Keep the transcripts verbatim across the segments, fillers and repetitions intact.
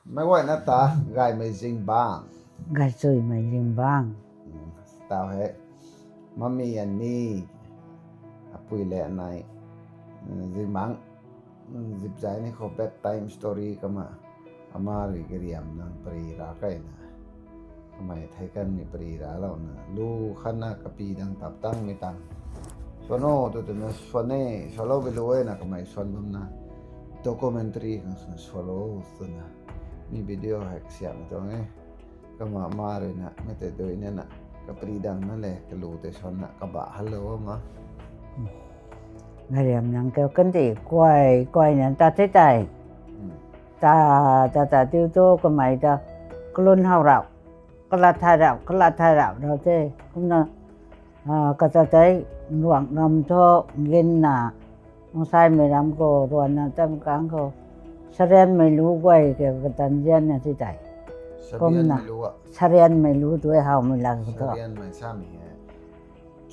Meic guayna ta, Gaymei Zingbangc. Gaychuimei Zingbangc. Tau hei, mami ani, apui le anei, Zingbangc, zipzai ni khou bedtime story kumna, ama rui gariam nang pari ra kayna, kamei thei kanmei pari ralouna, lu khatna kapi dang tap tangmei tang. Suan o tu twna suan e, sualou bi lu e na kamei suan bamna, documentary khang sw sualou twna, mi video hei kasiamh tuang e. Kumna ama ruina, mei tei dui nina, kapari dang na le, kalu tei suanna, kabah helou ama. Gariam nang kiu kandih kuay, kuay nan ta the tei. Ta, ta, ta, tiu tu kamei ta, kalun how rap, kalat thay rap, kalat thay rap rau the. Kumna, kata tei, ruang ram thu, ginna, Mungsaimei ram khou ruanna tam kang khou, Sarianmei lu guay kiu katan zianna ti tei. Kumna, Sarianmei lu tui howmei lang khou thu.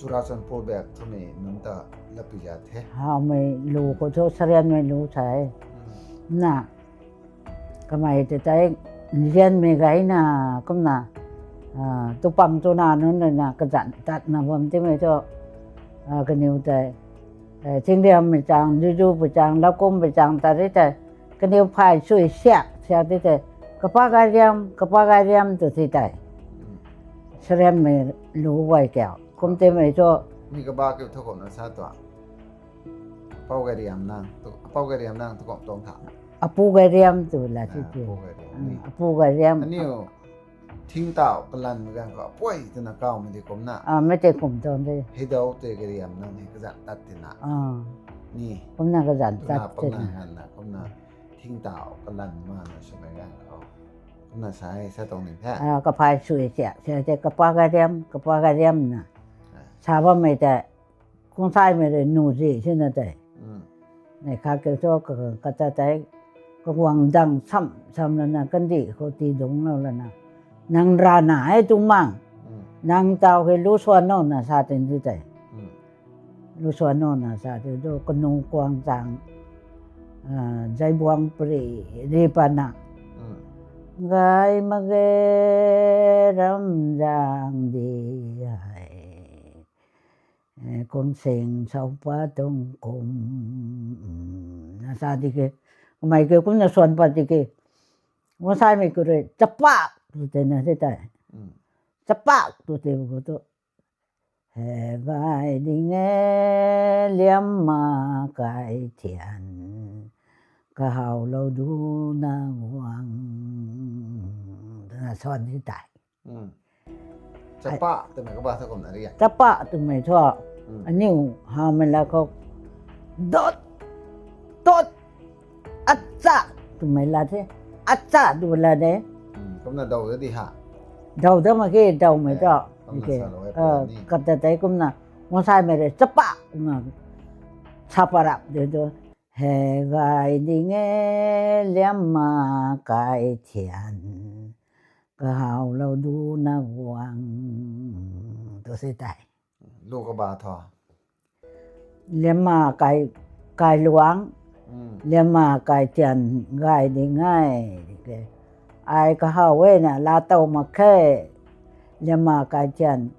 Churachandpur bak thumei nunc ta lapi za the. Howmei lu khou thu Sarianmei lu the. Na, kamei tei tei, nzianmei gayna, kumna, tupang tuna nunc ruina kazanc tatna bam timei thu, kaniw tei, Thingriammei chang, Juju pui chang, Lakum pui chang ta ri tei, kaniw phay sui siak siak ti tei, kapa Gayriam, kapa Gayriam tu ti tei. Sarianmei lu guay kiu kum timei thu. Mi kaba kiu thu kumna sa tuang. Apou Gayriam nang tu kum tuang tha. Apu Gayriam tu la ti ti. Apu Gayriam. Aniu thingtauh kalanmei ganv khou apuai twna kawmei di kumna. Mei tei kum tuang de. Heidau tei Gayriam nang hei kazanc tat tina. Ni. Kumna kazanc tat tina. Kumna thingtauh kalan mana swmei ganv khou. Kumna sa e, sa tuang ni the. Kaphay sui siak siak tei kapa Gayriam, kapa Gayriam na. Sa bammei tei, Kungsaimei rui nuh zi sina tei. Nei khat kiu thu kata tei, kaguang dang sam sam lana kandih khou tii dungclou lana, nang rana e tu mang, nang tau hei lu suan o na sa tin ti tei. Lu suan o na sa ti tu kanu kuang chang, Zaibuang pari ri pana, Gay mak ge, ram zang di hei, kum sing sau pa tuang kum, na sa di ke, kamei kiu kumna suan pat di ke, Kungsaimei kiu rui chapak tu tei na ti tei. Chapak tu tei bu khou tu, He gay ding e, liamma kai thian, kahawlou duna guang, twna suan ti tei. Chapa twmei kaba thu kumna ri a? Chapa twmei thu, aniu hawmei la khou, dot, tot, acha twmei la the, acha tu la de. Kumna daw di ha. Daw da mak ge, dawmei thu. Kata tei kumna, Kungsaimei rui chapa na, sa parap de tu. He gay ding e, liamma kai thian, kahawlou duna guang, tu ti tei. Lu kaba thu. Liamma kai, kai luang, liamma kai thian gay ding e. Ai kahaw e na laa tow mak khe, liamma kai thian,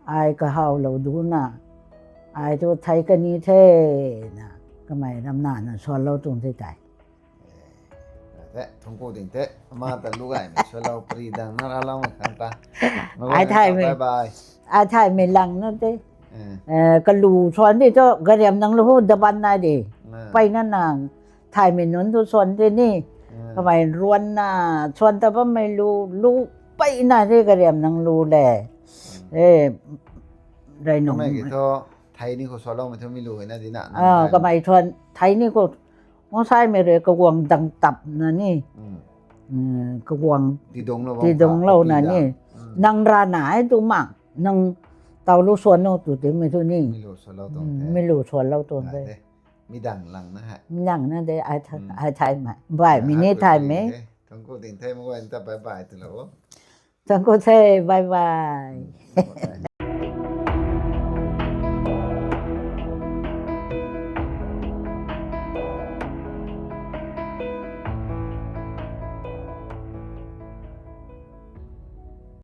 ai kahawlou duna, ai thu thei kani the, na, kamei ramnana suanlou tuang ti tei. Thuanc ku ding the, ama ta lu gaymei suanlou pari dang na raloumei khang ta. Ai thaymei lang na te. Kalu suan di thu Gayriam nang lu hu daban nai di. Mpeyna nang thaymei nunc thu suan di ni. Kamei ruanna, suan ta bammei lu, lu mpeyna di Gayriam nang lu le. Kamei thu thei ni khou suanloumei thu mi lu na di na. Kamei thuan thei ni khou, Kungsaimei rui kaguang dang tapna ni, kaguang tidunglouna ni, nang rana e tu mang, nang taw lu suan o tu timei thu ni, mi lu suanlou tuang te. Mi dang lang na de, ai thaymei, baihmei ni thaymei. Thuanc ku ding the, meic guayna ta bye bye twlou. Thuanc ku the, bye bye.